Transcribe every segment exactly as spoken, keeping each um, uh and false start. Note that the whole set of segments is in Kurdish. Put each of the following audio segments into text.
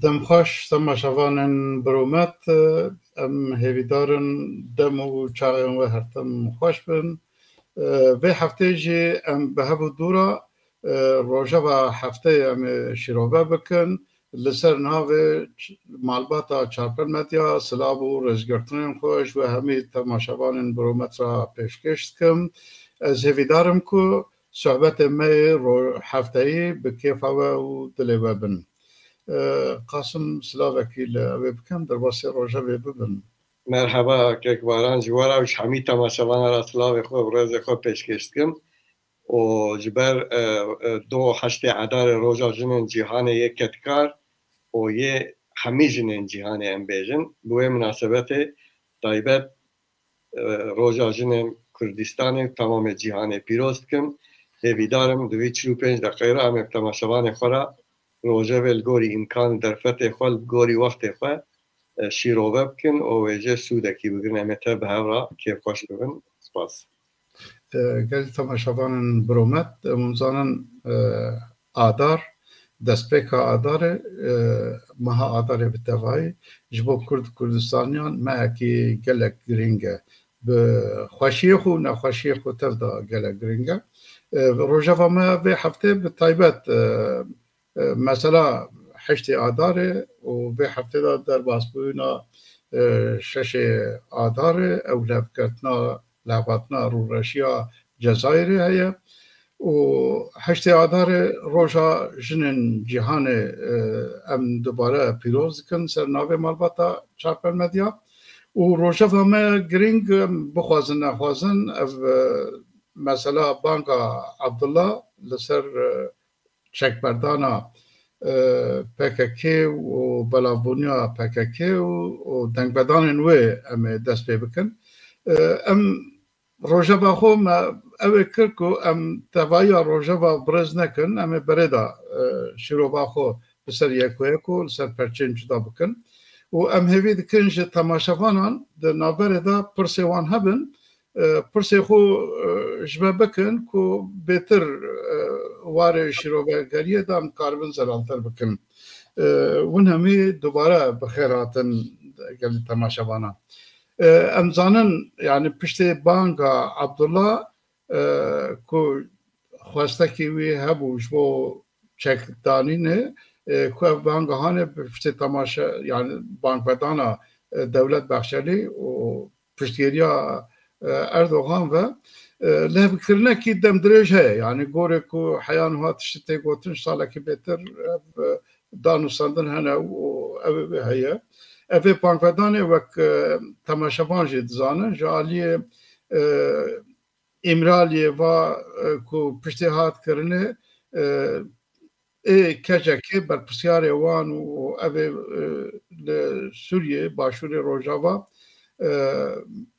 Dem xweş temaşevanên biromet, em hêvîdar in dem û çaxên we her tim xweş bin. Vê heftê jî em bi hev û dû re, rojeva hefteyê em ê şîrove bikin. Li ser navê ç-, malbata Çarpel Medya silav û rêzgirtinên xwe ji we hemî temaşevanên biromet re pêşkêş dikim. Ez hêvîdar im ku sohbetê me yê ro-, hefteyî bi kêfa we û dilê we bin. E, Qasim, silavekî li ew ê bikim, derbasî rojevê bibin. Merheba, kek Baran, ji we re û ji hemî temaşevana re silavê xwe û rêzê xwe pêşkêş dikim. Û ji ber, e, e, do heştê Edarê Roja Jinên Cîhanê yê kedkar û yê hemî jinên cîhanê em bêjin, bi wê minasebetê taybet, e, Roja Jinên Kurdistanê û temamê cîhanê pîroz dikim. Hêvîdar im di vî çil û pênc deqeyê re em ê bi temaşevanê xwe re rojevê li gorî îmkan û derfetê xwe, li gorî wextê xwe, e, şîrove bikin û wê jê sûdekî bigirin. Em ê te bi hev re kêfxweş bibin. Spas. E, gelî temaşevanên biromet, em hûn zanin, e, Adar, destpêka Adarê, e, meha Adarê bi tevayî ji bo Kurd û Kurdistaniyan mehekî gelek girîng e. Bi xweşiyê xwe û nexweşiyê xwe tev de gelek girîng e. E, rojeva me vê heftê bi taybet, e, e, mesela heştê Adarê û vê heftê de derbasbûyîna, e, şeşê Adarê, ew levketina, levhatina rûreşiya Cezayirê heye û heştê Adarê Roja Jinên Cîhanê, e, em dubare pîroz dikin ser navê malbata Çarpel Medya û rojeva me girîng, em bixwazin nexwazin, ev, e, mesela banga Abdullah li ser, e, çekberdana, e, P K K û belavbûniya P K K û, û dengvedanên wê em ê dest pê bikin. E, em rojeva xwe me ew ê kir ku em tevahiya rojeva birêz nekin, em ê berê de, e, şîrova xwe bi ser yek û yek û li ser perçeyên cuda bikin. Û em hêvî dikin ji temaşevanan di navberê de pirsê wan hebin, e, pirsê xwe, e, ji me bikin ku bêtir, e, warê şîrovegeriyê de em dikaribin zelaltir bikin. E, Hûn hemî dubare bi xêr hatin gelî temaşevanan. E, em zanin, yani piştê banga Abdullah, e, ku xwestekî wî hebû ji bo çekdanînê, e, ku ev banga hanê bi piştê temaşe, yani bangvedana, e, Dewlet Bahçelî û piştgiriya, e, Erdogan ve, e, lehvkirinekî demdirêj heye. Yani gorê ku heya niha tiştî tê gotin, salekî bêtir ev, e, danûstandin hene û ev ê heye. Ev ê bangvedanê wek, e, temaşevan jî dizanin, ji aliyê, e, Îmraliyê va, e, ku piştê hat kirinê, e, ê K C K berpirsyarê wan û ev ê, e, li Sûriyê, Başûrê Rojava, e,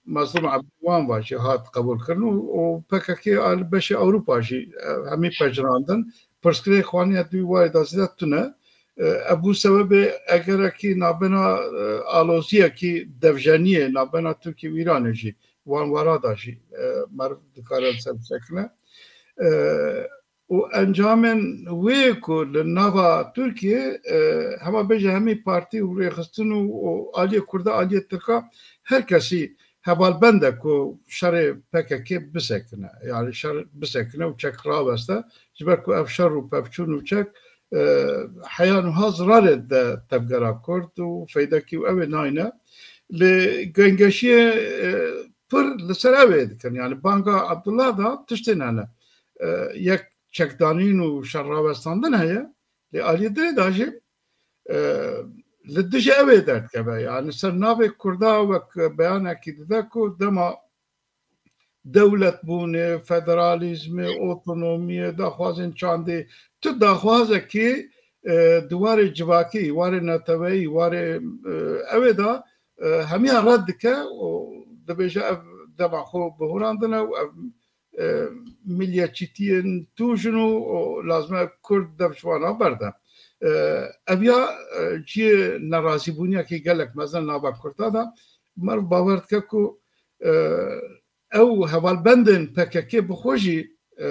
Mezlûm Ebdî wan va jî hat qebûlkirin û, û P K K a li beşê Ewropa jî, e, hemî pejirandin. Pirsgirêk xwaniye di wî warê de zêde tune. E, ev bû sebebê egerekî nabena, e, aloziyekî devjeniyê nabena Tirkiye û Îranê jî wan wara da jî, e, meriv dikare li ser bisekine. E, û encamên wê ku li nava Tirkiye, e, hema bêje hemî partî û rêxistin û, û aliyê Kurda, aliyê Tirka, her kesî hevalbend e ku şerê P K K bisekine. Yani şer bisekine û çek raweste. Ji ber ku ev şer û pevçûn û çek, e, heya niha zirarê de tevgera Kurd û feydekî û ew ê nayne. Lê gengeşiyê, e, pir li ser ew ê dikin. Yani banga Abdullah da tiştên hene. E, yek çekdanîn û şerrawestandin heye. Lê aliyê dinê de jî, e, li dijî ew ê derdikeve. Yani ser navê Kurda wek beyanekî dide ku dema dewletbûnê, federalîzmê, otonomiyê, daxwazên çandê, tu daxwazekî, e, di warê civakî, warê neteweyî, warê, e, ew ê de, e, hemiya red dike û dibêje ev dema xwe bihurandine û ev, e, miliyetçîtiyên tûj in û, û lazim e Kurd dev ji wana berde. E, ev ya, e, cihê nerazîbûniyekî gelek mezin nava Kurda de, meriv bawer dike ku, e, ew hevalbendên P K K bi xwe jî, e,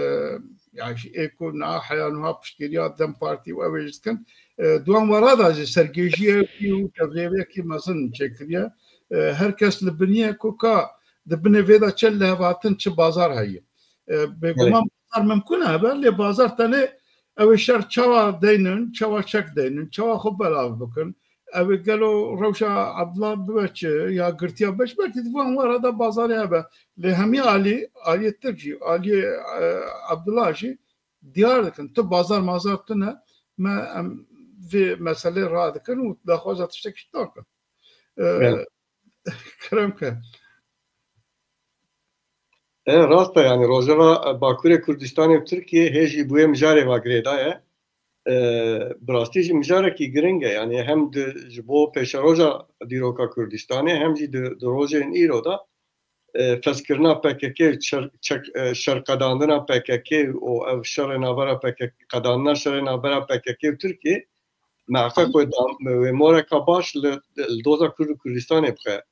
yani jî ê ku niha heya niha piştgiriya DEM Partî û ew ê jî dikin, E, di wan wara de jî sergêjiyekî û tevlêviyekî mezin çêkiriye. E, her kes li biniyê ku ka di binê vê de çi lihevhatin, çi bazar heye. E, bêguman bazar mimkun e hebe, lê bazar tenê ew ê şer çawa deynin, çawa çek deynin, çawa xwe belav bikin. Ew ê gelo rewşa Abdullah bibe çi, ya girtiya bibe çi, belkî di van wara de bazarê hebe. Lê hemî alî, aliyê Tirk jî, aliyê, e, Abdullah jî diyar dikin. Tu bazar mazar tune, me em vê meselê radikin û daxwaza tiştekî ji te dikin. E, Belê. Kerem ke. E, rast e, yani Rojava, e, Bakurê Kurdistanê û Tirkiye hê jî bi wê mijarê ve girêdaye. E, bi rastî jî mijarekî giring e. Yani hem di, ji bo pêşeroja dîroka Kurdistanê, hem jî di, di rojên îro de, e, fezkirina P K K û çer-, çek-, e, şerqedandina P K K û ev şerê navbera P K K, qedandina şerê navbera P K K û Tirkiye, meheqeq wê dam-, wê moreka baş li, li doza Kurd û Kurdistanê bixe.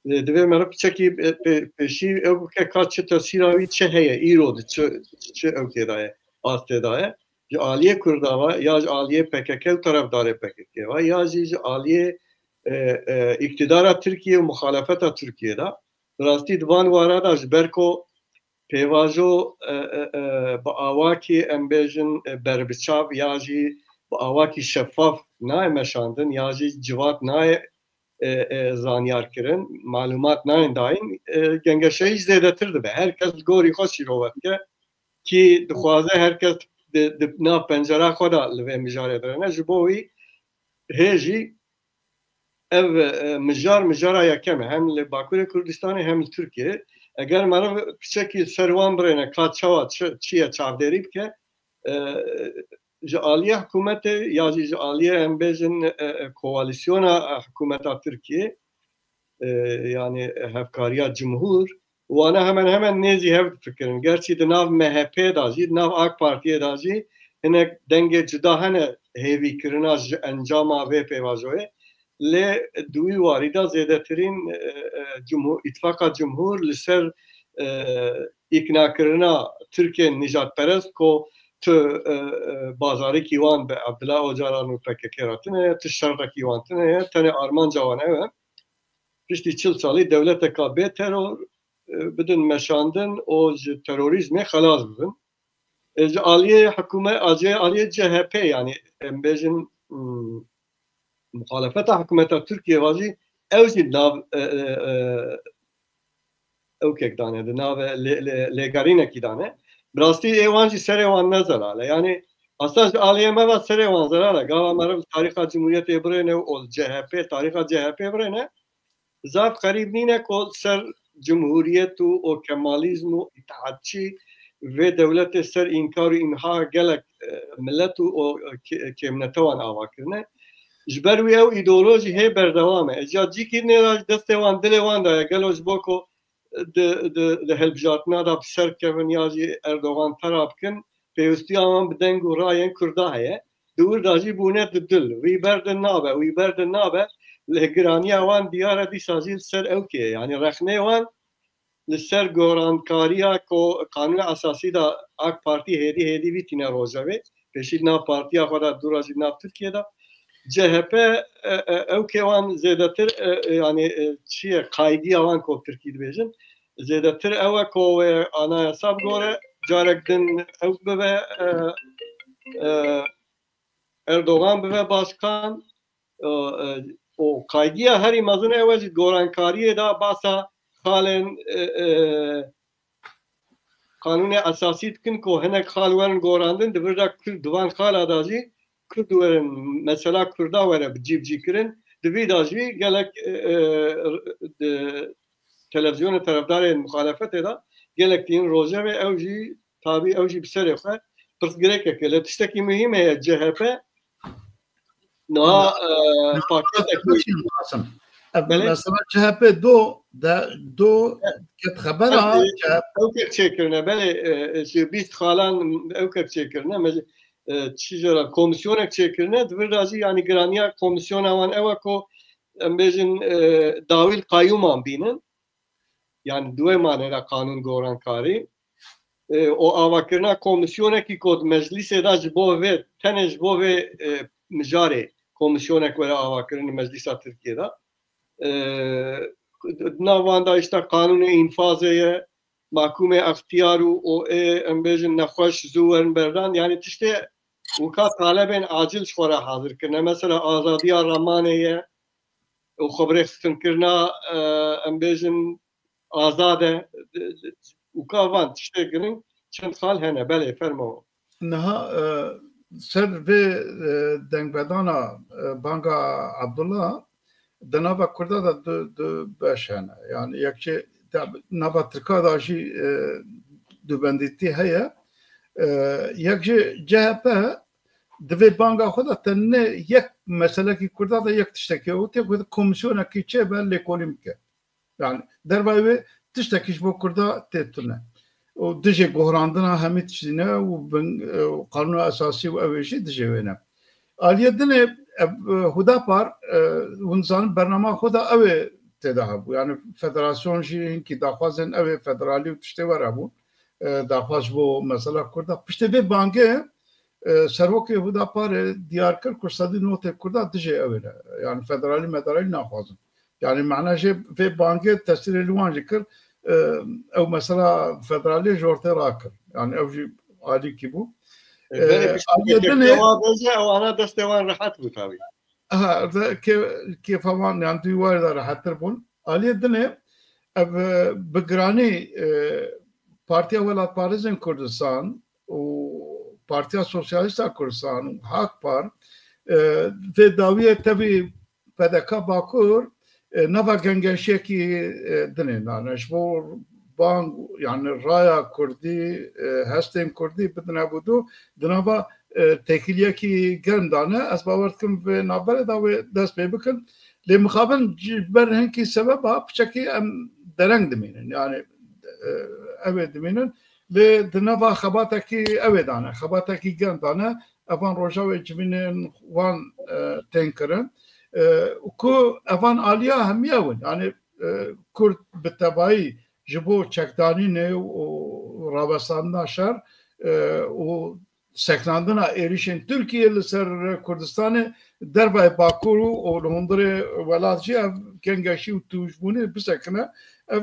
Lê divê meriv piçekî, e, pê-, pêşî ew bike ka çi tesîra wî çi heye, îro di çi, çi ewkê de ye, astê de ye. Ji aliyê Kurda ve ya ji aliyê P K K û terefdarê P K K ve ya jî ji aliyê, e, e, îktidara Tirkiye û muxalefeta Tirkiye de. Bi rastî di van wara de ji ber ku pêvajo, e, e, e, bi awakî em bêjin, e, berbiçav ya jî bi awakî şeffaf nayê meşandin ya jî civat nayê, e, e, zanyar kirin, malumat nayên dayîn, e, gengeşeyî zêdetir dibe. Her kes li gorî xwe şîrove dike. Kî dixwaze her kes di, di nav pencera xwe de li vê mijarê dirêne. Ji bo wî hê jî ev, e, mijar, mijara yekem e. Hem li Bakurê Kurdistanê hem li Tirkiye. Eger meriv piçekî ser wan birêne ka çawa çi, çi ye çavdêrî bike, e, ji aliyê hikûmetê ya jî ji aliyê em bêjin, e, e, koalîsyona, e, hikûmeta Tirkiye, e, yani hevkariya cumhur, wana hemen hemen nêzî hev difikirin. Gerçî di nav M H P de jî, di nav AK Partiyê de jî hinek dengê cuda hene hêvîkirina ji encama vê pêvajoyê. Lê di wî warî de zêdetirîn, e, e, cumhur, îtifaqa cumhur li ser, e, îknakirina Tirkên nîjadperest ku tu, e, e, bazarikî wan bi Abdullah Ocalan û P K K re tune ye, tu şerekî wan tune ye, tenê armanca wan ew e. Piştî çil salî dewleteka bê teror, e, bidin meşandin û ji terorîzmê xelas bibin. E, ji aliyê hikûme-, a, ji aliyê C H P, yani em bêjin, hmm, muxalefeta hikûmeta Tirkiye ve jî ew jî nav, e, e, e, ewkek dane, di nav lê-, lê-, lêgerînekî dane. Bi rastî ê wan jî serê wan ne zelal e. Yani aslında ji aliyê me ve serê wan zelal e. Gava meriv tarîxa Cumhuriyetê birêne û C H P, tarîxa C H P birêne. Zaf xerîb nîne ku ser cumhuriyet û, û kemalizm û îtaatçî vê dewletê ser înkar û îmha gelek, e, milet û, û kê-, kêmnete wan ava kirine. Ji ber wî ew îdeolojî hê berdewam e. Ca cîkî nêra ji destê wan, dilê wan de ye. Gelo ji bo ku di, di, di hilbijartina de bi ser kevin ya jî Erdogan tera bikin, pêwistiya wan bi deng û rayên Kurda heye. Di wir de jî bûne di dil. Wî ber di nabe, wî ber di nabe. Lê giraniya wan diyar e dîsa jî li ser ewkê ye. Yanî rexnê wan li ser gorankariya ku Qanûna Esasî de AK Partî hêdî hêdî vî tîne rojevê. Pêşî di nav partiya xwe de, dûra jî di nav Tirkiye de. C H P, e, e, ewkê wan zêdetir, e, e, yanî, e, çi ye, qaygiya wan ku bi Tirkî dibêjin, zêdetir ew e ku wê anayasa bigore, carek din ew bibe, e, e, Erdogan bibe başkan, e, e, û qaygiya herî mezin ew e jî gorankariyê de basa xalên, e, e, Qanûnê Esasî dikin ku hinek xal werin gorandin, di vir de Kurd, di van xala de jî Kurd werin, mesela Kurda were bi cî bi cî kirin. Di vî de jî gelek, e, e, di televizyonê terefdarên muxalefetê de gelek tînin rojevê, ew jî tabî ew jî bi serê xwe pirsgirêkek e. Lê tiştekî muhîm heye, C H P niha, e, paketek Qasim. Belê. Mesela C H P do de, do ket xebera, Evet, C H P ewkek çêkirine, belê, e, e, ji bîst xalan ewkek çêkirine, me, e, çi jê re, komisyonek çêkirine, di vir de jî, yanî giraniya komisyona wan ew e ku, em bêjin, e, dawî li qayûman bînin. Yanî di wê manê de qanûn gorankarî. E, û avakirina komîsyonekî ku di meclîsê de ji bo vê, tenê ji bo vê, e, mijarê komîsyonek were avakirin li Meclîsa Tirkiyê de. E, di nav wan de işte qanûnê înfazê ye, mahkûmê extiyar û o ê, em bêjin, nexweş zû werin berdan. Yani tiştê wika talebên acil ji xwe re hazir kirine. Mesela azadiya ramanê ye û xwebrêxistinkirina, e, em bêjin, azad e. Wika van tiştê giring çend xal hene. Belê, fermo. Niha, e, ser vê, e, dengvedana, e, banga Abdullah, di nava Kurda de du, du beş hene. Yani yek jî, tab-, nava Tirka de jî, e, dubendîtî heye. E, yek jî C H P di vê banga xwe de tenê yek meselekî Kurda de yek tiştekî ew tê ku komîsyonekî çêbe lêkolîn bike. Yani dervayê wê tiştekî ji bo Kurda tê tune. Û dijê guhrandina hemî tiştî ne û bin, û qanûna esasî û ew ê jî dijê wê ne. Aliyê dinê, ev, e, Hudapar, e, hûn dizanin bernama xwe de ew ê tê de hebû. Yani federasyon jî hinkî daxwazên ew ê federalî û tiştê were bû. E, daxwaz ji bo mesela Kurda. Piştê vê bangê, e, serokê Hudaparê diyar kir ku sedî notê Kurda dijê ew ê ne. Yani federalî mederalî naxwazin. Yani mana jê vê bangê tesîrê li wan jî kir, e, ew mesela federaliyê ji ortê rakir. Yani ew jî alîkî bû. E, belê, e, piştî aliyê dinê wa bêje, ew ana destê wan rehet bû tabii. Ha, de, kê-, kêfa wan, yani, dû warê de rehettir bûn. Aliyê dinê, ev, e, bi giranî, e, Partiya Welatparêzên Kurdistan û Partiya Sosyalîst a Kurdistan û Hakpar, e, vê dawiyê tevî P D K Bakur, e, nava gengeşiyekî, e, dinê nane. Ji bo bang, yani raya Kurdî, e, hestên Kurdî bidine bûdû, di nava, e, têkiliyekî germ dane. Ez bawer dikim vê navberê de wê dest pê bikin. Lê mixabin ji ber hinkî sebeba piçekî em dereng dimînin. Yani, e, ew ê dimînin. Lê di nava xebatekî ew ê dane. Xebatekî germ dane. Evan roja wê civînên wan, e, tên kirin. E, ku evan aliya hemiya win. Yani, e, Kurd bi tevayî ji bo çekdanînê û rawestandina şer, e, û sekinandina êrîşên Tirkiyê li ser Kurdistanê, dervayê Bakur û, û li hundirê welat jî ev gengeşî û tûjbûnê bisekine, ev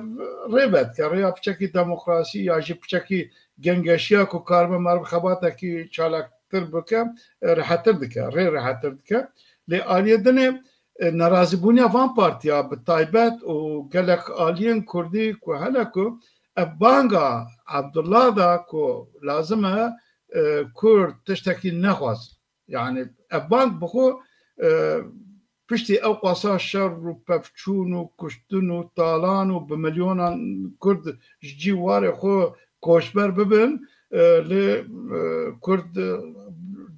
rê vedike. Rêya piçekî demokrasî ya jî piçekî gengeşiya ku karibe meriv xebatekî çalaktir bike, e, rehettir dike, rê rehettir dike. Lê aliyê dinê, e, nerazîbûniya van partiya bi taybet û gelek aliyên Kurdî ku hele ku ev banga Abdullah da ku lazim e, e, Kurd tiştekî nexwaz. Yani ev bang bi xwe, e, piştî ew qasa şer û pevçûn û kuştin û talan û bi milyonan Kurd ji cî warê xwe koçber bibin, e, lê, e, Kurd, e,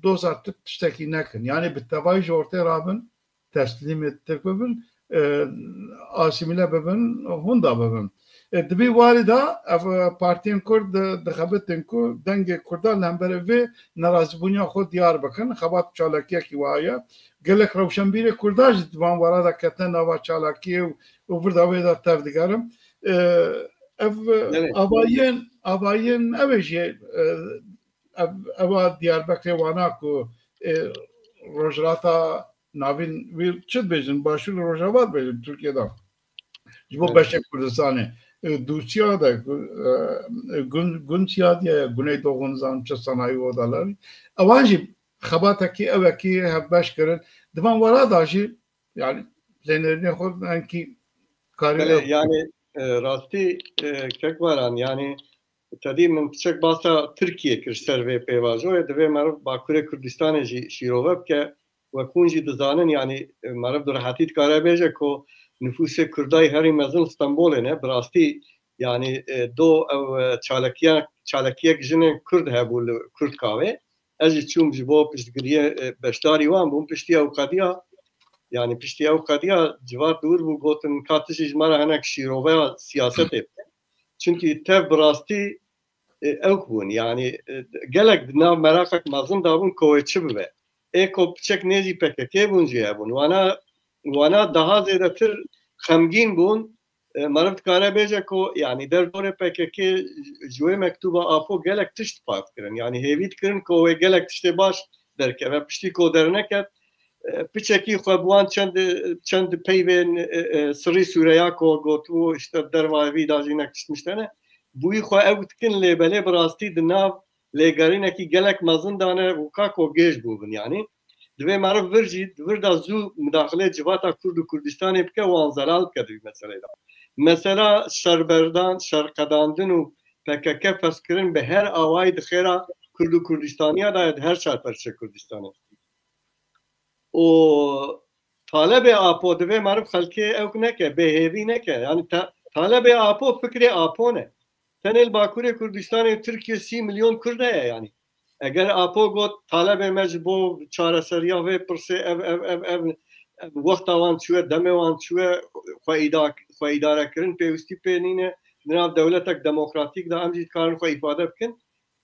doza Tirk tiştekî nekin. Yani bi tevayî ji ortê rabin, teslîmê Tirk bibin, e, asîmîle bibin, hûn da bibin. E, di vî warî de ev, e, partiyên Kurd di-, dixebitin ku dengê Kurdan li hemberê vê nerazîbûniya xwe diyar bikin. Xebat çalakiyekî wiha ye. Gelek rewşenbîrê Kurdan jî di van wera de ketine nava çalakiyê û, û vir de wê de tev digerin. E, ev, e, Evet. avayên, avayên ew ê jî, e, ev, ewa Diyarbekirê wana ku, e, Rojhilata Navîn wî çi dibêjin, Başûr û Rojava dibêjin Tirkiye de. Ji bo Evet. beşê Kurdistanê. E, Dûsiya de, e, Gun-, Gunsiya diye, Güneydoğu nizam çi sanayi odaları. Ewan jî xebatekî ewekî hevbeş kirin. Di van wera da jî, yani, lênerînê xwe enkî karî Belê, ew yani, e, rastî, e, Kekbaran, yani, tedî min piçek basa Tirkiye kir ser vê pêvajoyê, divê meriv Bakurê Kurdistanê jî şîrove bike. Wek hûn jî dizanin, yani, e, meriv bi rehetî dikare bêje ku nifûsê Kurdayî herî mezin Stenbolê ne. Bi rastî, yani, e, do ew, e, çalekiya-, çalekiyek jinên Kurd hebû li Kurdkavê. Ez jî çûm ji bo piştgiriyê, e, beşdarî wan bûm. Piştî ew qediya, yani piştî ew qediya civar dûr bû, gotin ka tu jî ji me re hinek şîroveya siyasetê bike. Çunkî tev bi rastî, e, ewk bûn. Yani, e, gelek di nav meraqek mezin de bûn ku wê çi bibe. Ê ku piçek nêzî P K K bûn jî hebûn. Wana, wana daha zêdetir xemgîn bûn. E, meriv dikare bêje ku, yani, derdorê P K K ji wê mektuba Apo gelek tişt dipart kirin. Yani, hêvî dikirin ku wê gelek tiştê baş derkeve. Piştî ku derneket, e, piçekî xwe bi wan çend, çend peyvên, e, e, sirrî sûreya ku gotibû, işte, derva evî da jî nek tişt miştene, bûyî xwe ew dikin, lê belê bi rastî di nav lêgerînekî gelek mezin de ne û ka ku gêj bûbin, yanî. Divê meriv vir jî, di vir de zû mudaxilê civata Kurd û Kurdistanê bike, wan zelal bike di vî meseleyê de. Mesela şerberdan, şerqedandin û P K K fezkirin bi her awayî di xêra Kurd û Kurdistaniya de ye, di her çar perçe Kurdistanê. Û talebê Apo divê meriv xelkê ew neke, bêhêvî neke. Yani ta-, talebê Apo fikrê Apo ne. Tenê li Bakurê Kurdistanê Tirkiye sî milyon Kurd heye yani. Eger Apo got, talebê me ji bo çareseriya vê pirsê ev, ev, ev, ev, ev wexta wan çûye, demê wan çûye, xwe îda-, xwe îdarekirin pêwîstî pê nîne, di nav dewletek demokratîk de em jî dikarin xwe îfade bikin.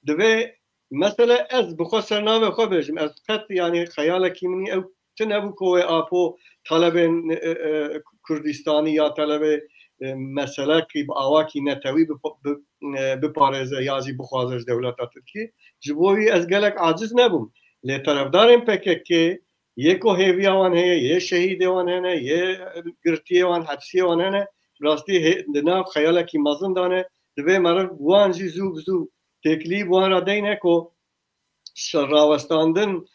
Divê, mesele ez bi xwe ser navê xwe bêjim, ez qet, yani, xeyalekî min ew tune bû ku wê Apo talebên, e, e, Kurdistanî ya talebê, e, meselekî bi awakî netewî bi, bi, e, biparêze ya jî bixwaze ji dewleta Tirkiyê. Ji bo wî ez gelek aciz nebûm. Lê terefdarên P K K yê ku hêviya wan heye, yê şehîdê wan hene, yê girtiyê wan, hepsiyê wan hene, rastî hê-, di nav xeyalekî mezin de ne. Divê meriv wan jî zû bi zû têkilî bi wan re deyne ku şerrawestandin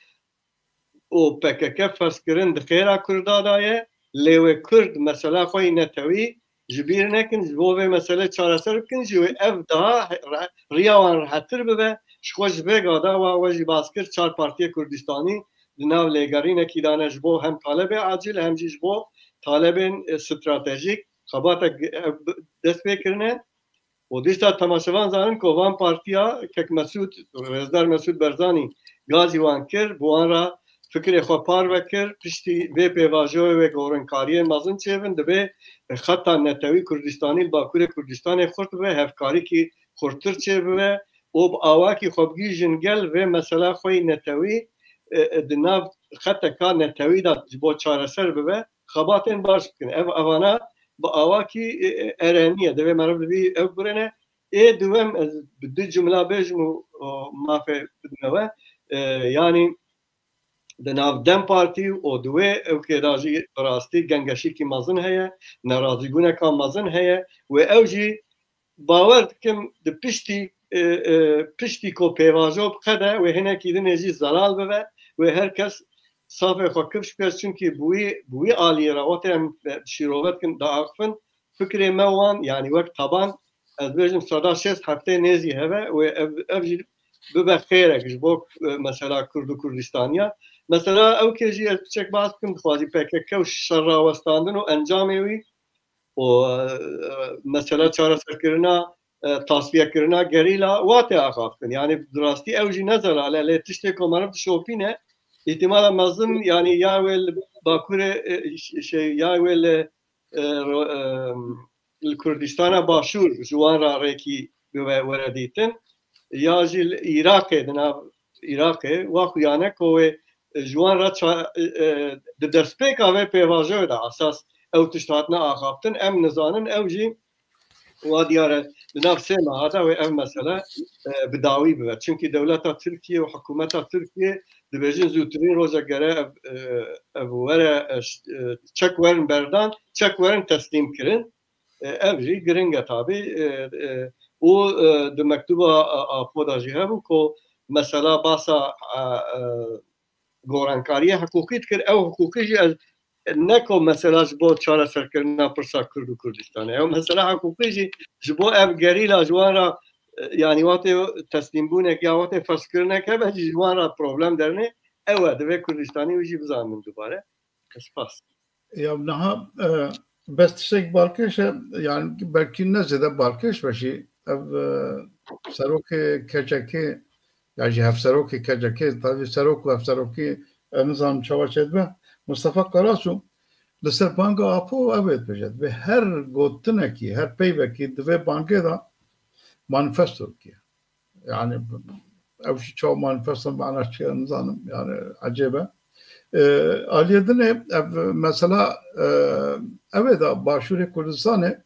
û P K K fezkirin di xêra Kurda de ye, lê wê Kurd mesela xwe yî netewî ji bîr nekin, ji bo vê meselê çareser bikin, ji wê ev daha re-, riya wan rehettir bibe, ji xwe ji vê gada wa we jî bas kir, çar partiyê Kurdistanî di nav lêgerînekî de ne ji bo hem talebê acil, hem jî ji bo talebên, e, stratejîk xebatek, e, bi-, dest pê kirine. Û dîsa temaşevan zanin ku van partiya kek Mesûd, Rêzdar Mesûd Barzanî gazî wan kir, bi wan re fikrê xwe parve kir, piştî vê pêvajoyê wê gorinkariyên mezin çêbin, divê xeta netewî Kurdistanî li Bakurê Kurdistanê xurt bibe, hevkarîkî xurttir çêbibe û bi awakî xwe bigihîjin gel vê mesela xwe yî netewî, e, e, di nav xeteka netewî de ji bo çareser bibe, xebatên baş bikin. Ev, evana bi awakî, e, e, erenî ye. Divê meriv li vî ew birêne. Ê duwem ez bi du cumla bêjim û, û mafê bidime we. E, yanî di nav DEM Partî û di wê ewkê de jî bi rastî gengeşîkî mezin heye, nerazîbûneka mezin heye. Wê ew jî bawer dikim di piştî, e, e, piştî ku pêvajo biqede, wê hinekî dinê jî zelal bibe, wê her kes safê xwe kifş bike, çunkî bi wî, bi wî aliyê re wextê em, e, şîrove dikin, diaxifin, fikrê me wan, yanî wek taban, ez bêjim seda şêst heftê nêzî heve, wê ev, ev jî bibe xêrek ji bo, e, mesela Kurd û Kurdistaniya. Mesela ew kê jî ez piçek behs bikim, dixwazî P K K û şerrawestandin û encamê wî, û, e, mesela çareserkirina, e, tasfiyekirina gerîla wa tê axaftin. Yani bi rastî ew jî ne zelal e, lê tiştê ku meriv dişopîne, îhtimala mezin, yani ya wê li Bakurê, e, ş-, şey, ya wê li, e, ro-, e, li Kurdistana Başûr ji wan re rêkî bibe were dîtin, ya jî li Iraqê, di nav Iraqê, wa xuyane ku wê, e, ji wan re ça-, e, e, di destpêka vê pêvajoyê de esas ew tişt hatine axaftin, em nizanin, ew jî wa diyar e, di nav sê meha de wê ev mesele, e, bi dawî bibe. Çunkî dewleta Tirkiye û hikûmeta Tirkiye dibêjin zûtirîn roja gere ev, e, ev were, e, ş-, e, çek werin berdan, çek werin teslîm kirin. E, ev jî giring e tabî. E, e, û, e, di mektuba, e, Apo de jî hebû ku mesela basa, e, e, gorankariyê hiqûqî dikir. Ew hiqûqî jî ez, ne ku mesela ji bo çareserkirina pirsa Kurd û Kurdistanê. Ew mesela hiqûqî jî ji bo ev gerîla ji wan re, e, yanî wextê teslîmbûnek ya wextê ferzkirinek hebe jî ji wan re problem dernê. Ew e, divê Kurdistanî wî jî bizanin dubare. Spas. Ya niha, e, bes tiştek balkêş e, yani belkî ne zêde balkêş be jî ev, e, serokê K C K ya jî hevserokê K C K, tabî serok û hevserokî, e, nizanim çawa çêdibe, Mustafa Karasu li ser banga Apo ev ê dibêje, divê her gotinekî, her peyvekî di vê bangê de manifesto bike. Yani ew jî çawa manifesto mana çi ye nizanim. Yani ecêb e. E, aliyê dinê ev mesela, e, ew ê de Başûrê Kurdistanê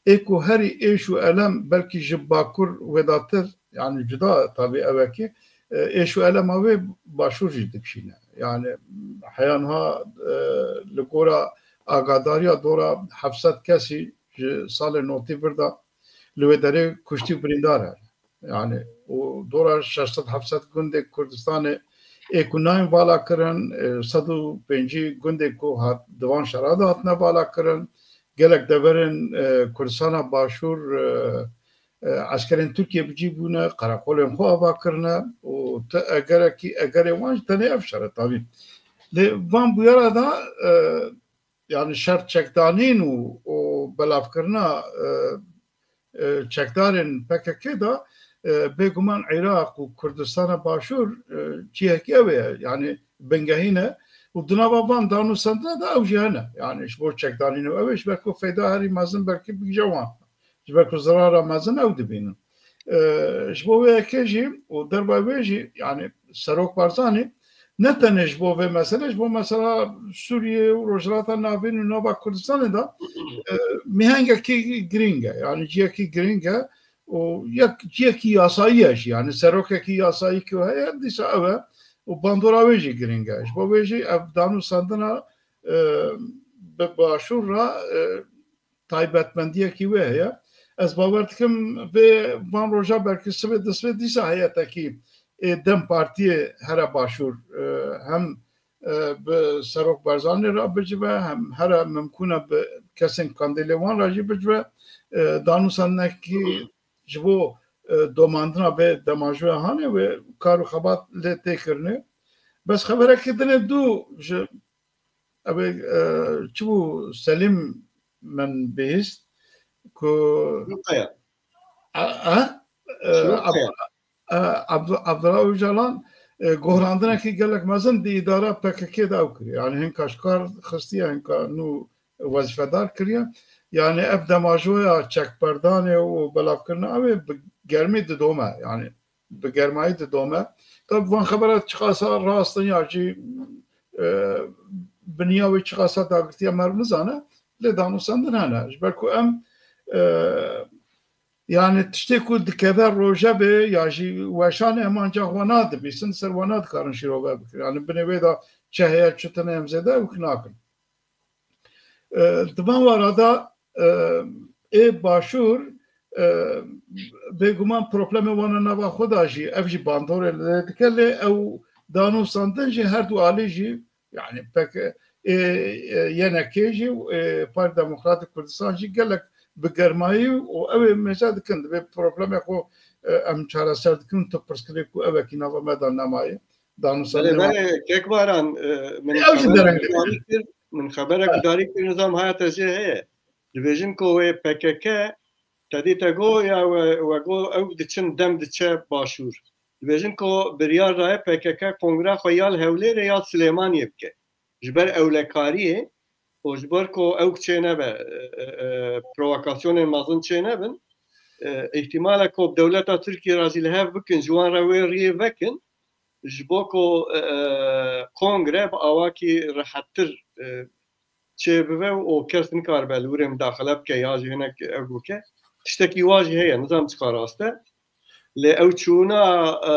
ê ku herî êş û elem belkî ji Bakur wêdatir, yani cuda tabî ewekî, e, êş û elema wê başûr jî dikişîne. Yani heya niha, e, li gora agadariya dora heft sed kesî ji salê notî vir de li wê derê kuştî û birîndar hene. Yani û dora şeş sed heft sed gundê Kurdistanê ê ku nayên vala kirin, e, sed û pêncî gundê ku hat, di van şera de hatine vala kirin, gelek deverên, e, Kurdistana Başûr, e, e, eskerên Tirkiyê bi cî bûne, qereqolên xwe ava kirine û ti egerekî, egerê wan jî tenê ev şer e tabî. Lê van bûyera de, e, yani şer çekdanîn û, û belavkirina, e, e, çekdarên P K K de, e, bêguman Iraq û Kurdistana Başûr, e, cihekî ew e, yani bingehîn e û di nava van danûstandina de ew jî hene. Yani ji bo çekdanîn û ew ê ji ber ku feyda herî mezin belkî bigije wan. Ji ber ku zirara mezin ew dibînin. E, ji bo wê yekê jî û derba wê jî, yani Serok Barzanî ne tenê ji bo vê mesele, ji bo mesela Sûriye û Rojhilata Navîn û nava Kurdistanê de, e, mihengekî girîng e. Yani ciyekî girîng e û yek ciyekî yasayî ye jî. Yani serokekî yasayî ku heye, dîsa ew e û bandora wê jî girîng e. Ji bo wê jî ev danûstandina, e, bi başûr re, e, taybetmendiyekî wê heye. Ez bawer dikim vê van roja belkî sibê disibê dîsa heyetekî ê DEM Partiyê here başûr, e, hem, e, bi Serok Barzanî re bicive, hem here mimkûn e bi kesên kandîlê wan re jî bicive, e, danûsandinekî ji bo, e, domandina vê demajoya hanê wê kar û xebat lê tê kirinê. Bes xeberekî din ê dû ji Ew ê, e, çi bû Selîm min bihîst ku Çiroqeya. A, a, e, Çiroqeya. Ab-, e, Abdu-, Abdullah Ocalan, e, gohrandinekî gelek mezin di îdara P K K de ew kiriye. Yani hinka ji kar xistiye, hinka nû wezîfedar kiriye. Yani ev demajoya çekberdanê û belavkirina ew ê bi germî didome. Yani bi germayî didome. Tabi van xebera çiqasa rast in ya jî, e, biniya wê çiqasa dagirtiye meriv nizane, lê danûstandin hene. Ji ber ku em, e, yani tiştê ku dikeve rojevê ya jî weşanê em ancax wana dibîsin, ser wana dikarin şîrove bikin. Yani binê wê de çi heye, çi tune em zêde ew nakin. E, di van wara de, e, ê başûr, e, bêguman problemê wana nava xwe de jî, ev jî bandorê lê dike, lê ew danûstandin jî her du alî jî, yani pek ê, ê, Y N K jî û ê Partî Demokratîk Kurdistan jî gelek bi germayî û ew ê mêze dikin, divê problemê xwe, e, em çareser dikin, tu pirs kirê ku ew ekî nava me de nemaye. Belê, danûstandinê wan. Belê, Kek Baran, e, min Ew jî xeberek dereng dike. gudarî kir, min xeberek Ha. gudarî kir, nizam haya te jê heye. Dibêjin ku wê P K K, te dî te got ya we, we got ew diçin, dem diçe başûr. Dibêjin ku biryar daye P K K kongreya xwe ya li Hewlêrê ya Silêmaniyê bike. Ji ber ewlekariyê û ji ber ku ew çê nebe, e, e, e, provokasyonên mezin çê nebin, e, îhtimale ku dewleta Tirkiyê re jî li hev bikin, ji wan re wê riyê vekin, ji bo ku, e, e, kongre bi awakî rehettir, e, çê bibe û kes nikaribe li wir ê mudaxile bike ya jî hinek ew bike. Tiştekî wa jî heye, nizam çiqa rast e. Lê ew çûna, e,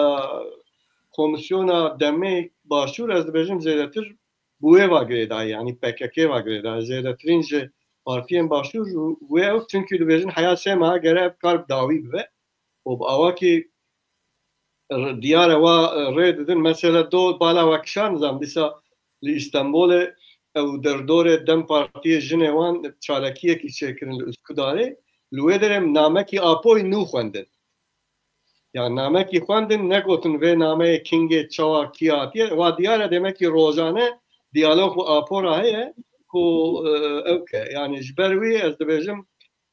komisyona demê başûr, ez dibêjim zêdetir bi wê va girêdayî, yanî P K K va girêdayî. Zêdetirîn ji partiyên başûr û wê ew, çunkî dibêjin heya sê meha gere ev kar bi dawî bibe û bi awakî r-, diyar e wa, e, rê didin. Mesela do bala we kişand, nizam dîsa li Îstanbulê ew derdorê DEM Partiyê jinê wan çalakiyekî çêkirin li Üsküdarê. Li wê derê namekî Apoyî nû xwendin. Ya namekî xwendin, negotin vê nameyê kingê, çawa, kî hatiye. Wa diyar e, demekî rojane diyalog bi Apo re heye ku, e, ew ke. Yani ji ber wî ez dibêjim,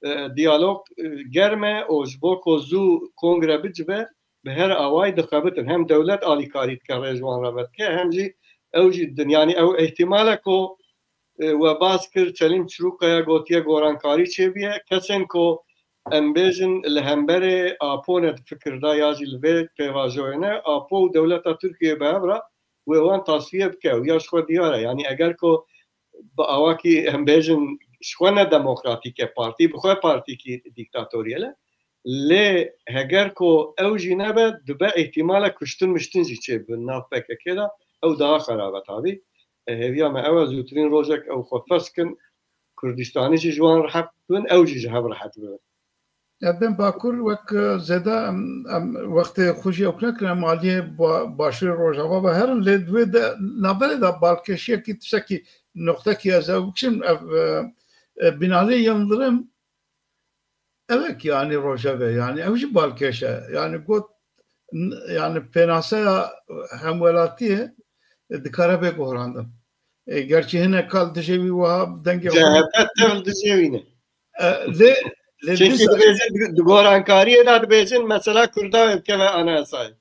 e, diyalog, e, germ e û ji bo ku zû kongre bicive, bi her awayî dixebitin. Hem dewlet alîkarî dike, rê ji wan re vedike, hem jî ew jî didin. Yanî ew îhtimal e ku, e, we bas kir, Çelîm Çirûkaya gotiye gorankarî çêbiye. Kesên ku em bêjin li hemberê Apo ne di fikir de ya jî li vê pêvajoyê ne, Apo û dewleta Tirkiyê bi hev re wê wan tasfiye bike û ya ji xwe diyar e. Yanî eger ku bi awakî em bêjin ji xwe ne demokratîk e, partî bi xwe partîkî dîktatoriyel e. Lê heger ku ew jî nebe, dibe îhtimale kuştin miştin jî çêbibin nav P K K de, ew daha xerab e tabî. E, hêviya me ew e, zûtirîn rojek ew xwe ferz kin, Kurdistanî jî ji wan rehet bin, ew jî ji hev rehet bibin. Ya bên Bakur wek, e, zêde em, em wextê xwe jî ew nekirin, em aliyê ba-, Başûrê Rojava ve herin, lê di wê de navberê de balkêşiyekî tiştekî noqtekî ez ew bikişim, ev, e, e, Binali Yildirim, ew e ki yani rojeve, yani ew jî balkêş e. Yani got, n-, yani pênaseya hemwelatiyê, e, dikare bê guhrandin. E, gerçî hinek kal dijê wî wiha dengê xwe C H P tev dijê wî ne. E, lê, lê Çimkî dîsa dibêjin, di, di gorankariyê de dibêjin, mesela Kurda wê bikeve anayasayê.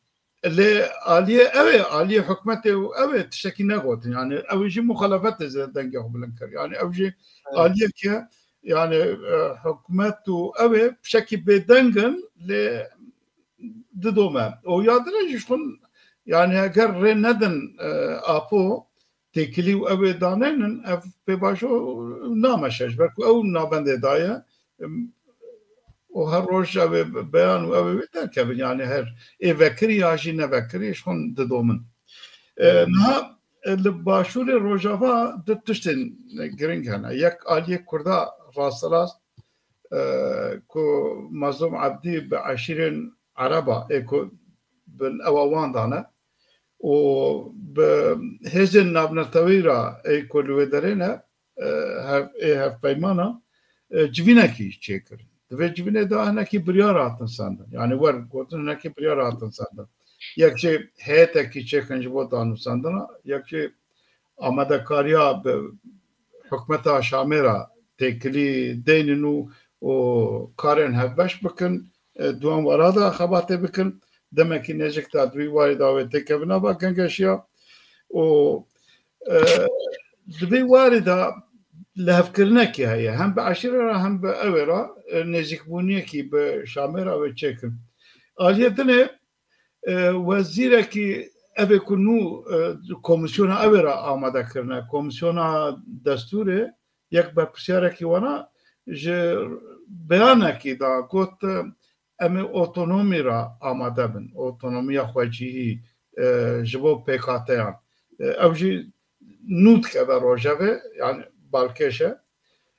Lê aliyê ew ê, aliyê hikûmetê û ew ê tiştekî negotin. Yani ew jî muxalefetê zêde dengê xwe bilind kir. Yani ew jî Evet. aliyeke, yani, e, hikûmet û ew ê tiştekî bêdeng in, lê didome. Û ya din jî ji xwe, yani eger rê nedin, e, Apo, têkilî û ew ê daneynin, ev pê baş o nameşe, ji ber ku ew navendê daye, em, û her roj ew ê beyan û ew ê wê derkevin, yani her ê vekirî ya jî nevekirî ji xwe didomin. E, Evet. niha, e, li Başûrê Rojava du tiştên giring hene. Yek aliyê Kurda rasterast, e, ku Mazlûm Ebdî bi eşîrên Ereba ê ku bin ewa wan dane û bi hêzên navnetewî re ê ku li wê derê ne, e, hev-, ê hevpeymana, e, civînekî çêkirin. Di vê civînê de hinekî biryar hatin sendin. Yani wer gotin hinekî biryar hatin sendin. Yek jê heyetekî çêkin ji bo danûsandina, yek jê amadekariya bi hikûmeta Şamê re têkilî deynin û, û karên hevbeş bikin, e, di wan wara de xebatê bikin. Demekî nêzîk de di wî warî de wê têkevin nava gengeşiya û, e, di vê warî de lihevkirinekî heye. Hem bi eşîrê re hem bi ew ê re, e, nêzîkbûniyekî bi Şamê re wê çêkin. Aliyê dinê, e, wezîrekî ev ê ku nû, e, komîsyona ew ê re amade kirine, komîsyona destûrê, yek berpirsiyarekî wana ji beyanekî da got, e, em ê otonomî re amade bin, otonomiya xwecihî, e, ji bo pêkhateyan. E, ew jî nû dikeve rojevê, yani balkêş e.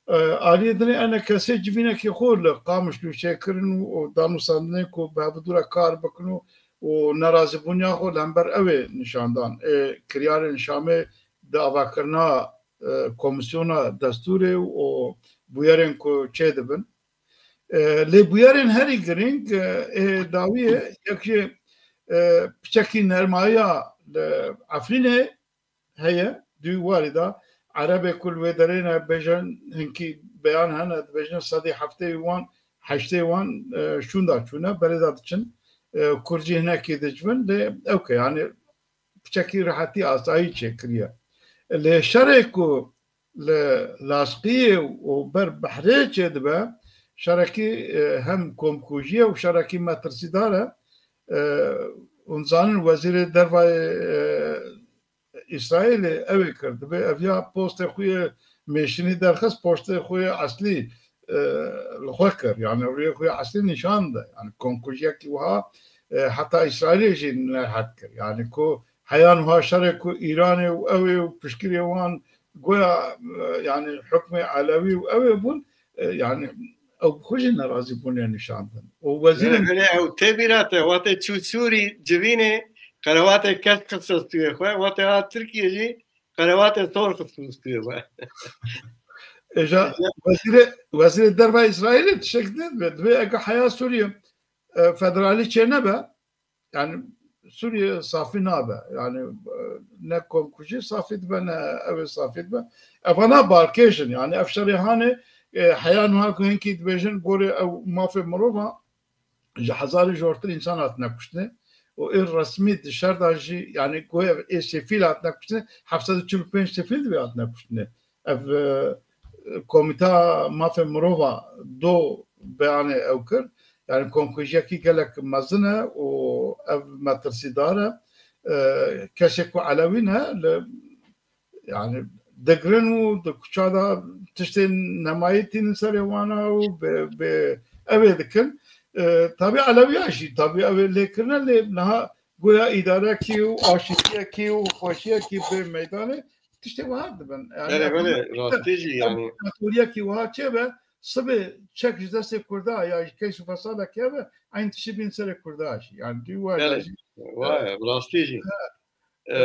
E, aliyê dinê ene kesê civînekî xwe li Qamişlo çêkirin û, û danûsandinê ku bi hevdû re kar bikin û, û nerazîbûniya xwe li hember ew ê nîşan dan. Ê kiryarên Şamê di avakirina, e, komîsyona destûrê û bûyerên ku çêdibin. E, lê bûyerên herî girîng, e, ê dawiyê yek jî, e, piçekî nermayiya li Efrînê heye. Di wî warî de Erebê ku li wê derê ne bêjin hinkî beyan hene, dibêjin sedî heftê wan, heştê wan, e, şûnda çûne, berê de diçin. E, Kurd jî hinekî dicivin, lê ewke, yani piçekî rehetî asayî çêkiriye. Lê şerê ku li Lasqiyê û ber behrê çêdibe, şerekî, e, hem komkujî ye û şerekî metirsîdar e. E, hûn zanin wezîrê dervayê, e, Îsraîlê ew ê kir. Dibê ev ya postê xwe yê mêşinî derxist, postê xwe yê eslî, e, li xwe kir. Yani rûyê xwe yê eslî nîşan de. Yani komkujiyekî wiha, e, heta Îsraîlê jî nerehet kir. Yani ku heya niha şerê ku Îranê û ew ê û piştgirê wan goya, e, yani hukmê Elewî û ew ê bûn, e, yani ew bi xwe jî nerazîbûnê nîşan din. Û wezîrên Belê, ew tê bîra te, wextê çû Sûrî civînê, qerevatê kesk xist stûyê xwe, wextê hat Tirkiyê jî qerevatê sor xist stûyê xwe. Êja wezîrê, wezîrê derva Îsraîlê tiştek dibê, dibê eke heya Sûriyê, e, federalî çênebe, yani Sûriye safî nabe. Yani, e, ne komkujî safî dibe, ne ew ê safî dibe. Evana balkêş in. Yani ev şerê hanê, e, heya nuha ku hinkî dibêjin gorê ew mafê mirova ji hezarê jortir însan hatine kuştinê. Û ê resmî di şer de jî, yani ku ev ê sefîl hatine kuştinê, heft sed û çil û pênc sefîl divê hatine kuştinê. Ev, e, Komîta Mafê Mirova do beyanê ew kir. Yani komkujiyekî gelek mezin e û ev metirsîdar e. E, kesê ku Elewî ne, li, yani digirin û di kuça de tiştên nemayî tînin serê wan e û bi, bi ev ê dikin. E, tabi Elewiya jî, tabi ew ê lêkirine lê niha goya îdarekî û aşîtiyekî û xweşiyekî bê meydanê tiştê wiha dibin. Yani, Belê, belê, rastî jî yani. Diktatoriyekî wiha çêbe, sibê çek ji destê Kurda ya ji keş û fesadekî hebe, eyn tiştî bîn serê Kurda jî. Yani, tu wiha Belê. jî. Vay, bi rastî jî. He. E,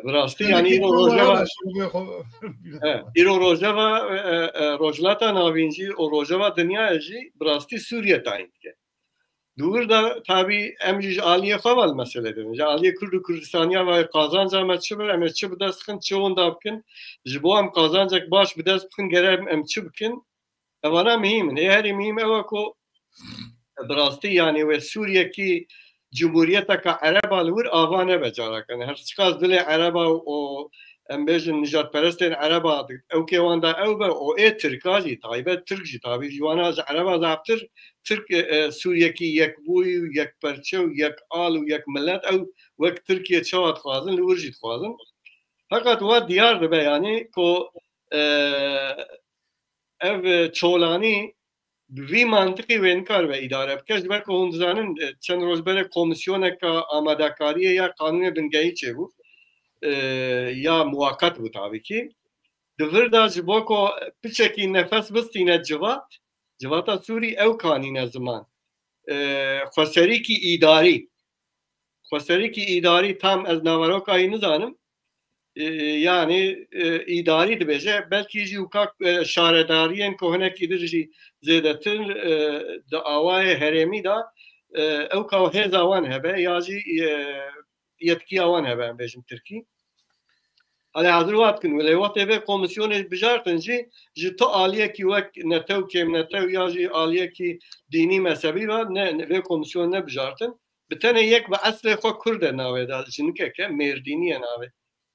bi rastî Yani, yani ki îro Kurda rojeva, wiha da şûbê xwe. he, îro rojeva, e, e, Rojhilata Navîn jî û rojeva dinyayê jî bi rastî Sûriye tayîn dike. Di wir de tabî em jî ji aliyê xwe ve li meselê dibin. Ji aliyê Kurd û Kurdistaniya ve qazanca me çi be, em ê çi bi dest bixin, çi winda bikin, ji bo em qazancek baş bi dest bixin, gere em çi bikin? Evana muhîm in. Ê herî muhîm ew e ku bi rastî, yani, wê Sûriyekî cumhuriyeteka ereba li wir ava nebe careke. Her çiqas dilê ereba û, em bêjin, nijadperestên ereba di-, ewkê wan de ew be û ê tirka jî, taybet tirk jî, tabî ji wana ji ereba zaftir tirk, e, e, Sûriyekî yekbûyî û yekperçe û yek al û yek milet, ew wek Tirkiye çawa dixwazin, li wir jî dixwazin. Feqet wa diyar dibe, yani, ku, e, ev, e, çolanî bi vî mantiqî wê nikaribe îdare bike. Ji ber ku hûn dizanin, e, çend roj berê komîsyoneka amadekariyê ya qanûnê bingehî çêbû. E, ya muwaqet bû tabî kî. Di vir de ji bo ku piçekî nefes bistîne civat, civata Sûrî ew kanîne ziman. E, xweserîkî îdarî. Xweserîkî îdarî tam ez naveroka wî nizanim. E, yani, e, îdarî dibêje, belkî jî wika, e, şaredariyên ku hinekî dir jî zêdetir, e, di awayê herêmî de, e, ew ka hêza wan hebe ya jî, e, yetkiya wan hebe, em bêjin tirkî. Hale hazir wat kin, wele wextê vê komîsyonê bijartin jî, ji tu aliyekî wek netew, kêmnetew ya jî aliyekî dînî mezhebî ve ne, ne, vê komîsyon nebijartin. Bi tenê yek bi eslê xwe Kurd e navê de, jinikek e, Mêrdînî ye navê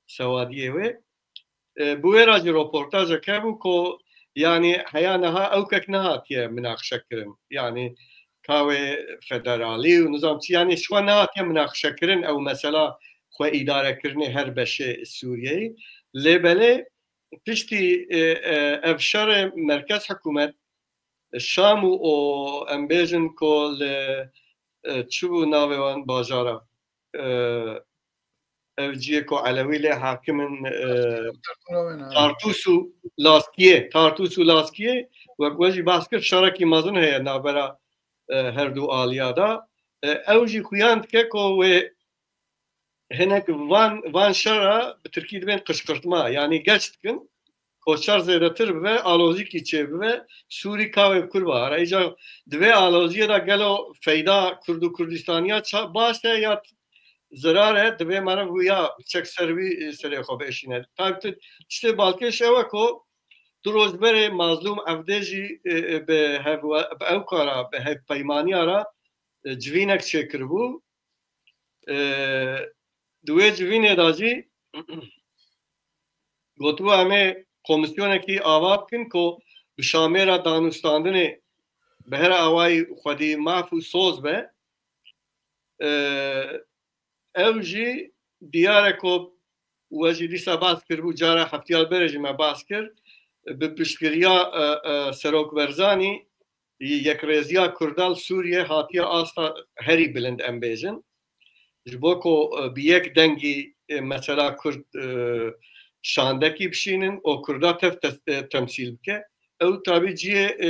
sewadiyê wê. E, bi wê re jî roportajek hebû ku, yani, heya niha ewkek nehatiye minaqişe kirin. Yani, ka wê federalî û nizam çi, yani, ji xwe nehatiye minaqişe kirin ew mesela xwe îdarekirinê her beşê Sûriyeyê. Lê belê piştî, e, e, ev şerê merkez hikûmet, Şam û o, em bêjin ku li, e, çi bû navê wan bajara? E, ev ciyê ku Elewî lê hakim in, e, Tartûs û Laskiyê, Tartûs û Laskiyê, wek we jî behs kir, şerekî mezin heye navbera, e, her du aliya de. E, ew jî xuyan dike ku wê hinek van, van şera bi tirkî dibên qişqirtma, yanî geç dikin, ku şer zêdetir bibe, alozîkî çêbibe, Sûrî ka wê bi kur bihare. Îcar di vê aloziyê de gelo feyda Kurd û Kurdistaniya ça-, baş e ya zirar e, divê meriv wiya çek ser wî, e, serê xwe biêşîne. Taybet tiştê balkêş ew e ku du roj berê Mazlûm Evdê jî, e, e, bi hev-, bi ew kara, bi hevpeymaniya re, e, civînek çêkiribû. E, di wê civînê de jî gotibû, em ê komîsyonekî ava bikin ku bi Şamê re danûstandinê bi her awayî xwedî maf û soz be. E, ew jî diyar e ku we jî dîsa behs kiribû, cara heftiya berê jî me behs kir, bi piştgiriya, e, e, Serok Berzanî, yekrêziya Kurda li Sûriye hatiye asta herî bilind, em bêjin. Ji bo ku, e, bi yek dengî, e, mesela Kurd, e, şandekî bişînin û Kurda tev tes-, e, temsîl bike. Ew tabî cihê, e,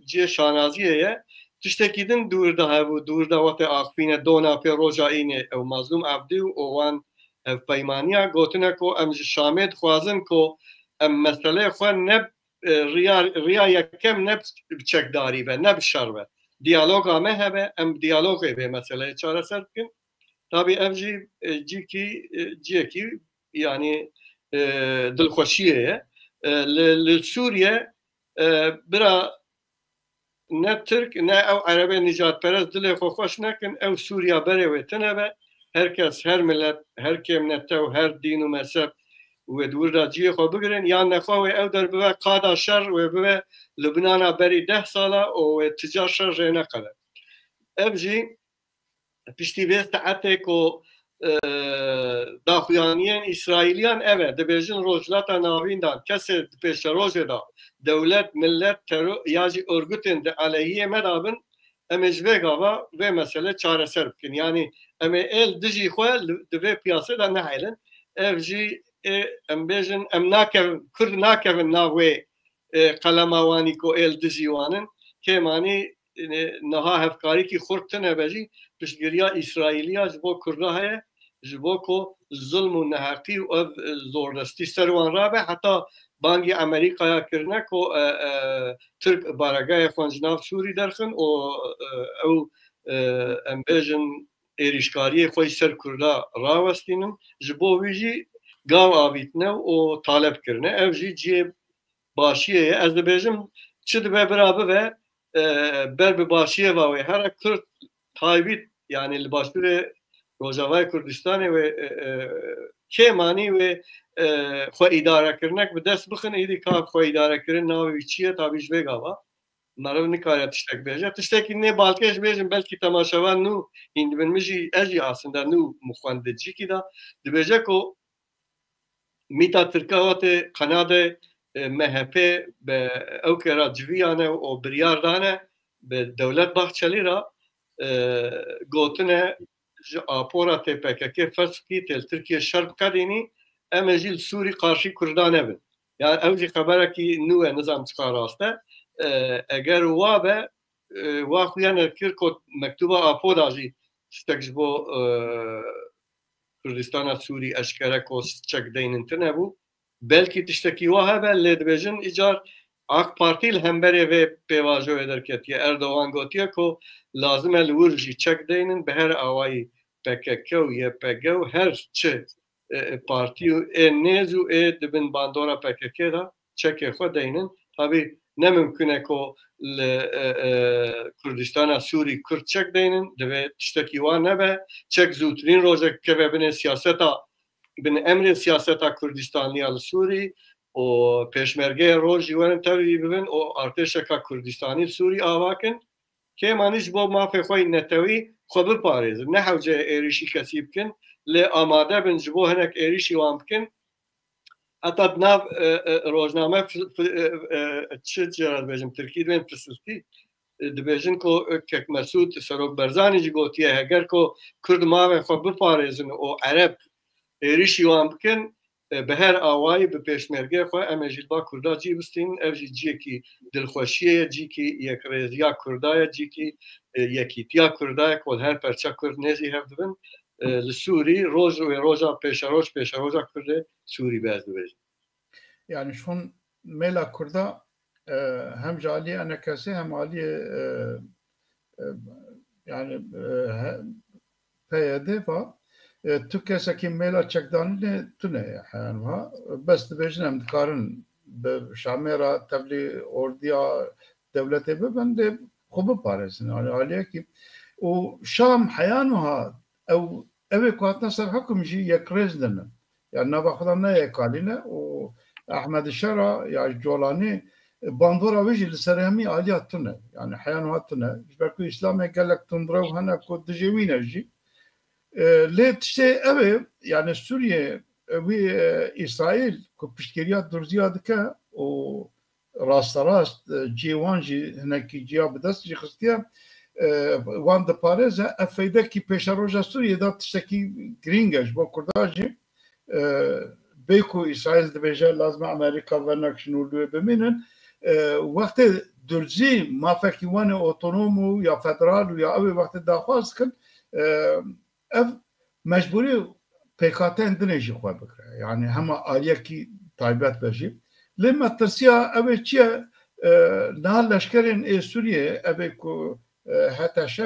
cihê şanaziyê ye. Tiştekî din dûr de hebû, dûr de wextê axifîne dona pê roja înê ew Mazlûm Evdî û wan hevpeymaniya gotine ku em ji Şamê dixwazin ku em meseleyê xwe ne, e, riya, riya yekem ne bi çekdarî be, ne bi şer be. Diyaloga me hebe, em bi diyalogê vê meseleyê çareser bikin. Tabî ev jî, e, cîkî, e, ciyekî, yanî, e, dilxweşiyê ye. E, li, li Sûriye, e, bira ne Tirk, ne ew Erebê nîjadperest dilê xwe xweş nekin, ew Sûriya berê wê tune be. Her kes, her milet, her kêmnetew, her dîn û mezheb wê di wir de cihê xwe bigirin, yan nexwe wê ew der bibe qada şer, wê bibe Lubnana berî deh sala û wê ti car şer rê neqede. Ev jî piştî vê saetê ku, e, daxuyaniyên Îsraîliyan ev e, dibêjin Rojhilata Navîn de kesê di pêşerojê de dewlet, milet, teror ya jî örgütên di aleyhiyê me de bin, em ê ji vê gava vê mesele çareser bikin. Yanî em ê êl dijî xwe li, di vê piyasê de nehêlin. Ev jî ê, em bêjin, em nakevin, Kurd nakevin nav wê, e, qelema wanî ku êl dijî wan in. Kêmanî, e, niha hevkarîkî xurt tune be jî piştgiriya Îsraîliya ji bo Kurda heye, ji bo ku zulm û neheqî û ev, e, zordestî ser wan rabe, heta bangî Amerîkaya kirine ku, e, e, Tirk baregehê xwe ji nav Sûrî derxin û, e, ew, e, em bêjin êrîşkariyê xwe ji ser Kurda rawestînin. Ji bo wî jî gav avîtine û taleb kirine. Ev jî cihê başiyê ye. Ez dibêjim, çi dibe bira bibe, e, ber bi başiyê ve wê here Kurd taybît, yanî li Başûrê Rojavayê Kurdistanê wê, e, e, kêmanî wê, e, xwe îdarekirinek bi dest bixin, êdî ka xwe îdarekirin navê wî çi ye, tabî ji vê gava meriv nikare tiştek bêje. Tiştekî nê balkêş bêjim, belkî temaşevan nû hîn dibin, min jî, ez jî aslında nû min xwend di cîkî de. Dibêje ku mîta Tirka hatê qenadê, e, M H P bi ew kera civiyane û biryar dane bi Dewlet Bahçelî re, e, gotine ji apora tê P K K ferz bikî tê li Tirkiye şer biqedînî, em ê jî li Sûrî qarşî Kurdan nebin. Yani ew jî xeberekî nû ye, nizam çiqa rast e. E, eger wa be, e, wa xuya nekir ku mektuba Apo da jî tiştek ji bo, e, Kurdistana Sûrî eşkere ku çek deynin tune bû. Belkî tiştekî wa hebe, lê dibêjin îcar AK Partî li hemberê vê pêvajoyê derketiye. Erdogan gotiye ku lazim e li wir jî çek deynin, bi her awayî P K K û Y P G û her çi, e, e, partî û ê nêz û ê di bin bandora P K K de çekê xwe deynin. Tabî ne mimkun e ku li, e, e, Kurdistana Sûrî Kurd çek deynin. Divê tiştekî wan nebe. Çek zûtirîn rojek keve binê siyaseta, bin emrê siyaseta Kurdistanliya li Sûrî û pêşmergeyê roj jî werin tevî bibin û artêşeka Kurdistanî li Sûrî ava kin. Kêmanî ji bo mafê xwe yî netewî xwe biparêzin. Ne hewce êrîşî kesî bikin, lê amade bin ji bo hinek êrîşî wan bikin. Heta di nav, e, e, rojname fi-, fi-, e, e, çi cara dibêjim, Tirkî dibên fisiltî, e, dibêjin ku, e, Kek Mesûd, Serok Berzanî jî gotiye, heger ku Kurd mavê xwe biparêzin û Ereb êrîşî wan bikin, e, bi her awayî bi pêşmergê xwe em ê jî li ba Kurda cî bistînin. Ev jî ciyekî dilxweşiyê ye, cîkî yekrêziya Kurda ye, cîkî, e, yekîtiya Kurda ye, ku li her perça Kurd nêzî hev dibin. E, li Sûrî roj wê roja pêşeroj, pêşeroja Kurdê Sûrî be, ez dibêjim. Yani şun mêla Kurda, e, hem ji aliyê E N K S hem aliyê, e, e, yani, e, he-, P Y D va, e, tu kesekî mêla çekdanînê tune ye heyan wiha. Bes dibêjin em dikarin bi Şamê re tevlî ordiya dewletê bibin, dê xwe biparêzin. Yani aliyekî û Şam heyan wiha ew, ew ê ku hatine ser hukum jî yekrêz nîne. Yani nava xwe de ne yekalî ne û Ehmed Şera ya Colanî, e, bandora wê jî li ser hemî aliya tune. Yani heyan wiha tune. Ji ber ku Îslamê gelek tundrew hene ku dijê wî ne jî. E, lê tiştê ew ê, yani Sûriye, e, wî, e, Îsraîl ku piştgiriya durziya dike û rasterast, e, cihê wan jî hinekî ciya bi dest jî xistiye, e, wan diparêze, ev feydekî pêşeroja Sûriyê de tiştekî girîng e ji bo Kurda jî. E, bê ku Îsraîl dibêje lazim e Amerîka vernekişin û li wê bimînin, e, wextê durzî mafekî wan ê otonom û ya federal û ya ew ê wextê daxwaz dikin, e, ev mecbûrî pêkhateyên dinê jî xwe bigire. Yani hema aliyekî taybet be jî. Lê metirsiya ev ê çi ye? E, niha leşkerên ê Sûriyê, ev ê ku, e, H T Ş,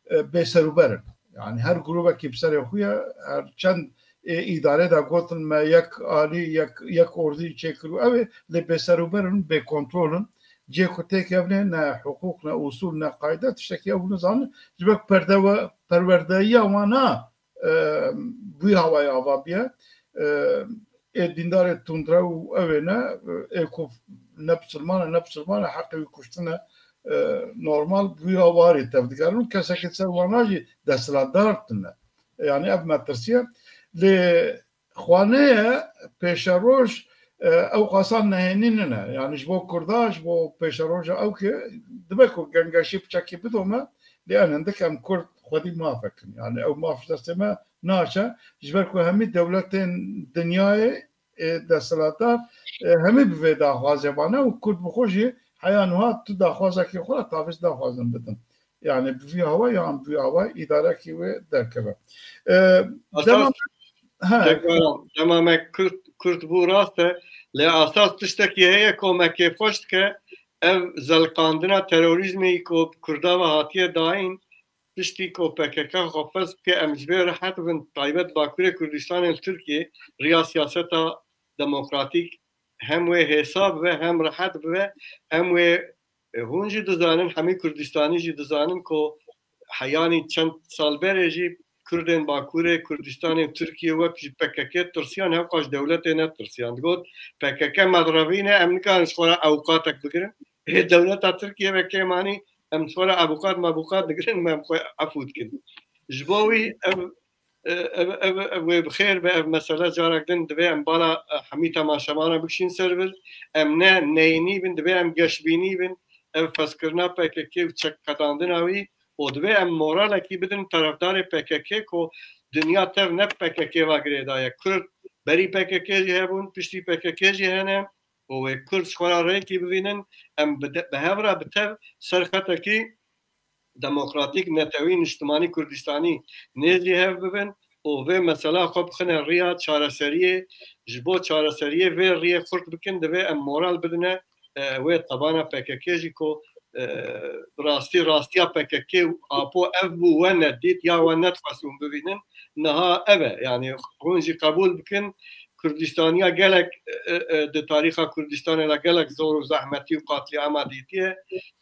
e, bêserûber in. Yani her grûbekî bi serê xwe ye, her çend ê îdarê de gotin me yek alî, yek, yek ordî çêkir û ew ê, lê bêserûber in, bêkontrol in. Cihê ku têkevnê ne hiqûq, ne usûl, ne qayde, tiştekî ew nizanin. Ji ber perdewe-, perwerdeyiya wan a, e, bi wî hawayê ava bûye. E, ê dîndarê tundrew û ew ê ne, ê ku ne bisilman e, ne bisilman e, heqê wî kuştin e, e, normal bi wî hawarê tevdigerin û kesekî ser wana jî desthilatdar tune. Yani ev metirsiye. Lê xwane ye pêşeroj, e, ew qasan nehênî nine. Yani ji bo Kurda, ji bo pêşeroja ew ki dibe ku gengeşî piçekî bidome, lê en hindik em Kurd xwedî maf ekin. Yani ew maf ji destê me naçe, ji ber ku hemî dewletên dinyayê, e, desthilatdar, e, hemî bi vê daxwazê vane û Kurd bi xwe jî heya niha tu daxwazekî xwe re tavêz naxwazin bidin. Yani bi vî hawa yan bi vî hawa îdarekî wê derkeve. E, Esas dema, he, Tekrar, dema me Kurd, Kurd bû rast e, lê esas tiştekî heye ku me kêfxweş dike, ev zelqandina terorîzmê ku Kurda ve hatiye dayîn, piştî ku P K K xwe fes bike, em ji vê rehet bin, taybet Bakurê Kurdistanê li Tirkiyê, riya siyaseta demokratîk hem wê hêsa bibe, hem rehet bibe, em wê, e, hûn jî dizanin, hemî Kurdistanî jî dizanin ku heyanî çend sal berê jî Kurdên Bakurê Kurdistanê û Tirkiye wek ji P K K tirsiyan, hewqa ji dewletê netirsiyan. Digot, P K K me direvîne, em nikarin ji xwe re ewqatek bigirin. Ê dewleta Tirkiye ve kêm anî, em ji xwe re ewqat mewqat digirin, me em xwe efû dikin. Ji bo wî ev, ev, ev, ev wê bi xêr be, ev mesele carek din divê em bala, e, hemî temaşevana bikişîn ser vir. Em ne neyînî bin, divê em geşbînî bin. Ev fezkirina P K K û çekqedandina wî û divê em moralekî bidin terefdarê P K K ku dinya tev ne P K K va girêdaye. Kurd berî P K K jî hebûn, piştî P K K jî hene û wê Kurd ji xwe re rêkî bivînin, em bi de-, bi hev re bi tev ser xetekî demokratîk, netewî, niştimanî Kurdistanî nêzî hev bibin û vê mesela xwe bixine riya çareseriyê, ji bo çareseriyê vê riyê xurt bikin, divê em moral bidine, e, wê tabana P K K jî ku, e, bi rastî rastiya P K K û apo ev bû we nedît ya we nedixwest hûn bivînin, niha ev e. Yani hûn jî qebûl bikin, Kurdistaniya gelek, e, e, di tarîxa Kurdistanê de gelek zor û zehmetî û qatliama dîtiye.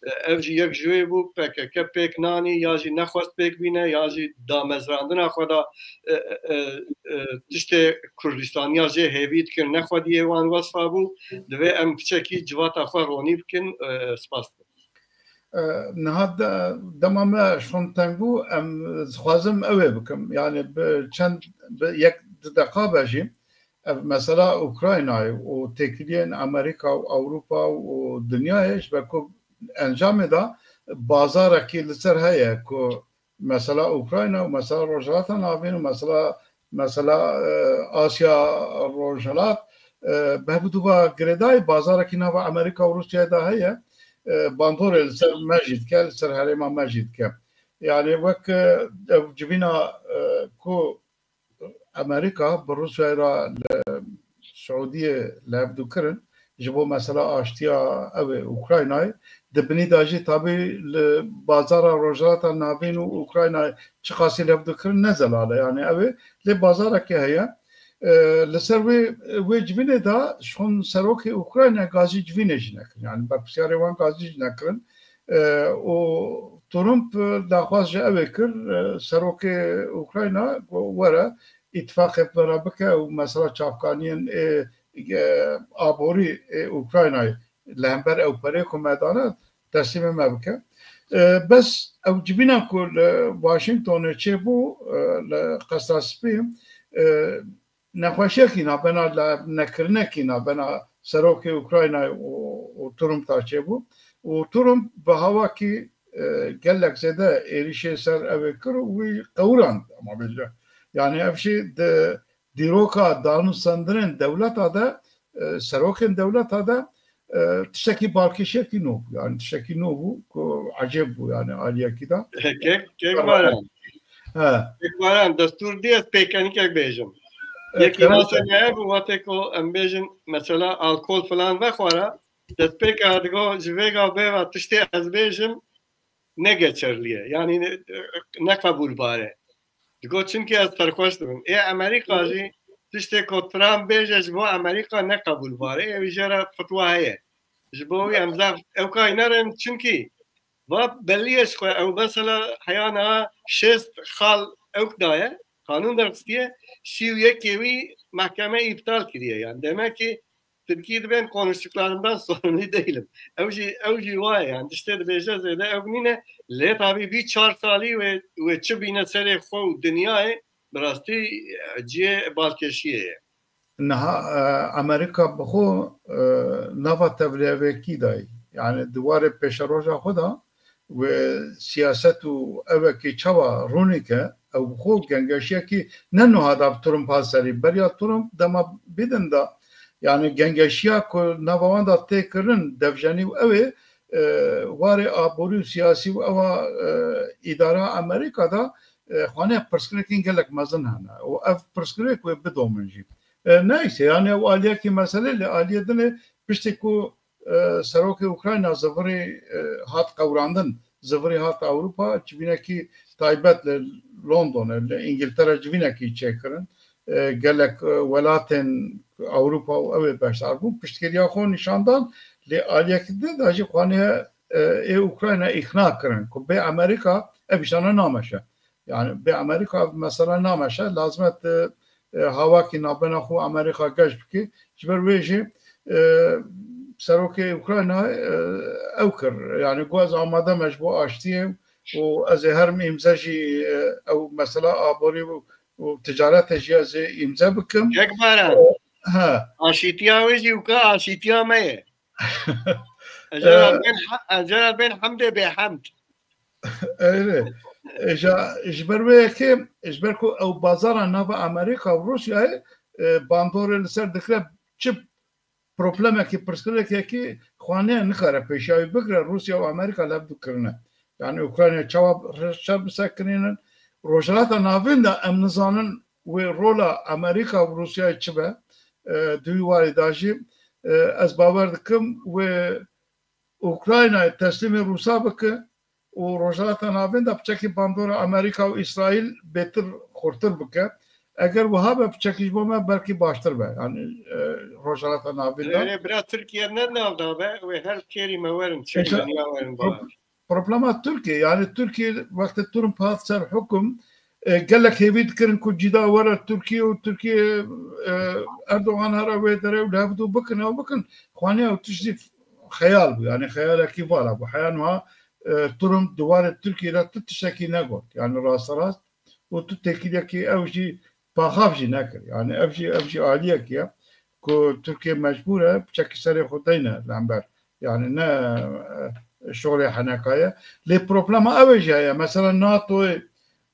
E, ev jî yek ji wê bû, P K K pêk nanî, ya jî nexwest pêk bîne, ya jî damezrandina xwe de, e, e, e, tiştê Kurdistaniya jê hêvî dikin, ne xwediyê wan wesfa bû. Divê em piçekî civata xwe ronî bikin. E, spas dikim. E, niha de-, dema me ji xwe teng bû, em dixwazim ew ê bikim. Yani bi çend, bi yek du deqa be jî, ev mesela Ukraynayê û têkiliyên Amerîka û Ewropa û dinyayê, ji ber ku encamê de bazarekî li ser heye ku mesela Ukrayna û mesela Rojhilata Navîn û mesela, mesela, e, Asya Rojhilat, e, bi hev du ve girêdayî bazarekî nava Amerîka û Rûsyayê de heye, e, bandorê li ser me jî dike, li ser herêma me jî dike. Yani wek, e, ev civîna, e, ku Amerîka bi Rûsyayê re li Siûdiyê li hev du kirin, ji bo mesela aştiya ew ê Ukraynayê, di binî de jî tabî li bazara Rojhilata Navîn û Ukraynayê çiqasî li hev du kirin ne zelal e. Yani ew ê lê bazarekê heye. E, li ser wê, wê civînê de ji xwe serokê Ukraynayê gazî civînê jî nekirin. Yani berpirsyarê wan gazî jî nekirin. E, û Trump, e, daxwaz ji ew ê kir, e, serokê Ukrayna, got, were, îtifaqê bi me re bike û mesela çavkaniyên ê, e, aborî ê Ukraynayê li hember ew perê ku me dane, teslîmê me bike. E, bes ew civîna ku li Washingtonê çêbû, e, li Qesra Spî, e, nexweşiyekî navbena, nekirinekî navbena serokê Ukraynayê û, û Trump da çêbû. Û Trump bi hawakî, e, gelek zêde êrîşê ser ew ê kir û wî qewirand, ama bêje. Yani ev jî di dîroka danûstandinên dewleta de, e, serokên dewleta de, e, tiştekî balkêşiyekî nû bû. Yani tiştekî nû bû ku ecêb bû yani aliyekî de. Kek, kek Baran. He. Kek Baran, destûr dî ez pêkenîkek bêjim. E, Yekî kerem nase me ev û wextê ku em bêjin mesela alkol filan vexwara, destpêka digo ji vêga vê ve tiştê ez bêjim ne geçerlî ye. Yani ne, ne qebûlbar e. Digo çimkî ez serxweş dibim. Ê Amerîka jî tiştê ku Trump bêje ji bo Amerîka ne qebûlbar e. Ew jê re fetwa heye. Ji bo wî em zaf ew kayî nerin çimkî va belî ye ji xwe ew mesela heya niha şêst xal ewk daye, qanûn derxistiye, sî û yekê wî mehkeme îptal kiriye. Yani demek ki Tirkî dibên konuştuklarımdan sorumlu değilim. Ew jî, ew jî wa ye, yani tiştê dibêje zêde ew nîne. Lê tabî vî çar salî wê, wê çi bîne serê xwe û dinyayê, bi rastî, e, cihê balkêşiyê ye. Niha e, Amerîka bi xwe e, nava tevlihevekî dayî. Yani di warê pêşeroja xwe de wê siyaset û evekî çawa rûnî ke, ew bi xwe gengeşiyekî ne nuha da bi Trump hat serî. Beriya Trump dema Biden da, yani gengeşiya ku nava wan da tê kirin, devjenî û ew ê e, warê aborî û siyasî û ewa e, îdara Amerîka da e, xanê pirsgirêkên gelek mezin hene û ev pirsgirêk wê bidomin jî. E, neyse, yani ew aliyekî meselê li aliyê din e, piştî ku e, serokê Ukrayna zivirî e, hat qewrandin, zivirî hat Ewropa, civînekî taybet li Londonê, li Îngiltere civînekî çêkirin. E, gelek e, welatên Ewropa û ew ê beşdar bûn, piştgiriya xwe nîşan dan, lê aliyekî din de jî xanê e, ê Ukrayna îqna kirin ku bê Amerîka ev îşana nameşe. Yani bê Amerîka mesela nameşe, lazim e tu e, hawakî navbena xwe Amerîka geş bikî. Ji ber wê jî e, serokê Ukrayna e, ew kir. Yani got, ez amade me ji bo aştiyê û ez ê herim îmze jî e, ew mesela aborî û, û ticaretê jî ez ê îmze bikim. Yek baran. He. Aşîtiya wê jî wika aşîtiya me ye. Ecela bên Hemdê bê Hemd. Öyle. E, ja, ji ber wê yekê, ji ber ku ew bazara nava Amerîka û Rûsyayê e, bandorê li ser dikire, çi problemekî, pirsgirêkekî xaneye nikare pêşiya wî bigire, Rûsya û Amerîka lev dikirine. Yani Ukrayna çawa şer bisekinînin, Rojhilata Navîn de em nizanin wê rola Amerîka û Rûsyayê çi be. E, di wî warî de jî e, ez bawer dikim wê Ukraynayê teslîmê Rûsa bike û Rojhilata Navîn de piçekî bandora Amerîka û Îsraîl bêtir xurtir bike. Eger wiha be, piçekî ji bo me belkî baştir be. Yani e, Rojhilata Navîn de. Erê bira Tirkiye ne nav da be, wê her kêrî me werin, çek dinya werin bahar. Problema Tirkiye, yani Tirkiye wextê Trump hat ser hukum, e, gelek hêvî dikirin ku cîda were Tirkiye û Tirkiye e, Erdogan here wê derê û li hevdû bikin ew bikin. Xaniya ew tiştî xeyal bû. Yani xeyalekî vala bû. Heya niha e, Trump di warê Tirkiye de tu tiştekî negot. Yani rasterast û tu têkiliyekî ew jî paxav jî nekir. Yani ev jî ev jî aliyekî ye ku Tirkiye mecbûr e piçekî serê xwe deyne li hember. Yani ne e, şolê heneka ye. Lê problema ew ê jî heye. Mesela NATOyê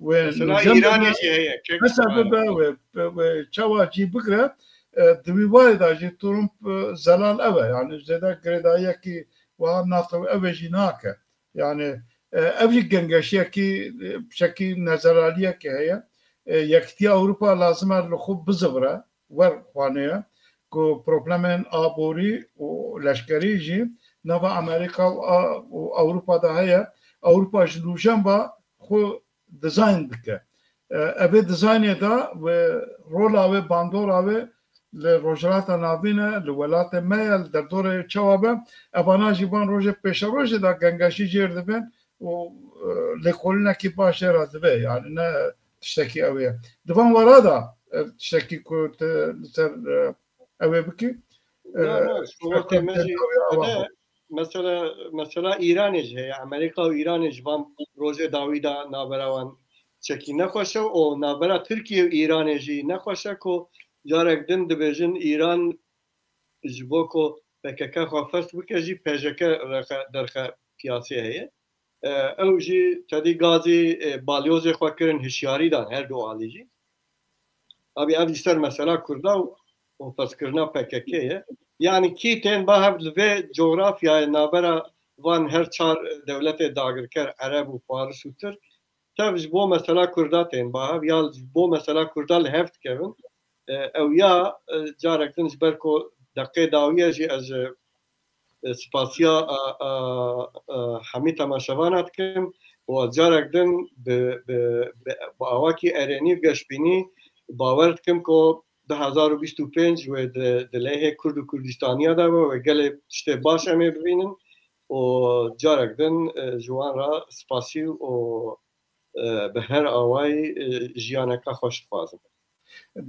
wê Mesela nûjem Îranê bibe, jî heye. Kek mesela bibe wê, wê çawa cî bigire, e, di wî warê de jî Trump e, zelal ev e. Yani zêde girêdayiyekî wiha NATO ev ê jî nake. Yani e, ev jî gengeşiyekî e, piçekî nezelaliyekê heye. E, Yekîtiya Ewropa lazim e li xwe bizivire, wer xaneye ku problemên aborî û leşkerî jî nava Amerîka û, a, û Ewropa de heye. Ewropa ji nûjen ve xwe dizayn dike. E, Evê dizaynê de wê rola wê, bandora wê li Rojhilata Navîn e, li welatê me ye, li derdorê çawa be, evana jî van rojê pêşerojê de gengeşî jêr dibin û e, lêkolînekî baş jê re dibe. Yani ne tiştekî ew ye. Di van wera de e, tiştekî ku tu li ser e, ew ê bikî. E, Na, na, şoxertê me jî tedawî ava xwe. Mesela, mesela Îranê jî heye. Amerîka û Îranê ji van rojê dawî de navbera wan çekî nexweş e û navbera Tirkiye û Îranê jî nexweş e ku carek din dibêjin Îran ji bo ku P K K xwe fes bike jî P J K rexe, derxe piyasê heye. E, ew jî tedî gazî e, balyozê xwe kirin hişyarî dan her du alî jî. Abî ev ji ser mesela Kurda û, û feskirina P K K ye. Yani kî tên ba hev li vê cografyayê navbera van her çar dewletê dagirker, Ereb û Faris û Tirk, tev ji bo mesela Kurda tên ba hev, ya ji bo mesela Kurda li hev dikevin. E, ew ya e, carek din ji ber ku deqê dawiye jî ez e, e, spasiya e, e, e, hemî temaşevana dikim û ez carek din bi, bi, bi, bi awakî erênî û geşbînî bawer dikim ku du hezar û bîst û pênc wê di, di lehê Kurd û Kurdistaniya de be, wê gelê tiştê baş em ê bibînin û carek din e, ji wan re spasî û e, bi her awayî e, jiyaneke xweş dixwazim.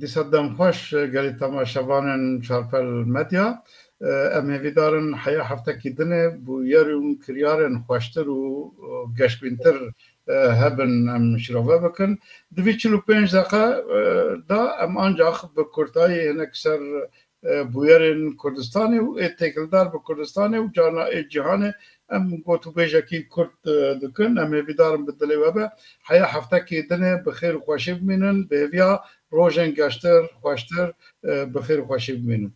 Dîsa dem xweş gelî temaşevanên Çarpel Medya. E, em hêvîdar in heya heftekî dinê bûyer û kiryarên xweştir û, û geşbîntir hebin em şirove bikin. Di vî çil û pênc deqe de em ancax bi kurtayî hinek ser bûyerên Kurdistanê û ê têkildar bi Kurdistanê û carna ê cîhanê em gotûbêjekî kurt dikin. Em hêvîdar in bi dilê we be. Heya heftekî dinê bi xêr û xweşî bimînin. Bi hêviya rojên geştir, xweştir, bi xêr û xweşî bimînin.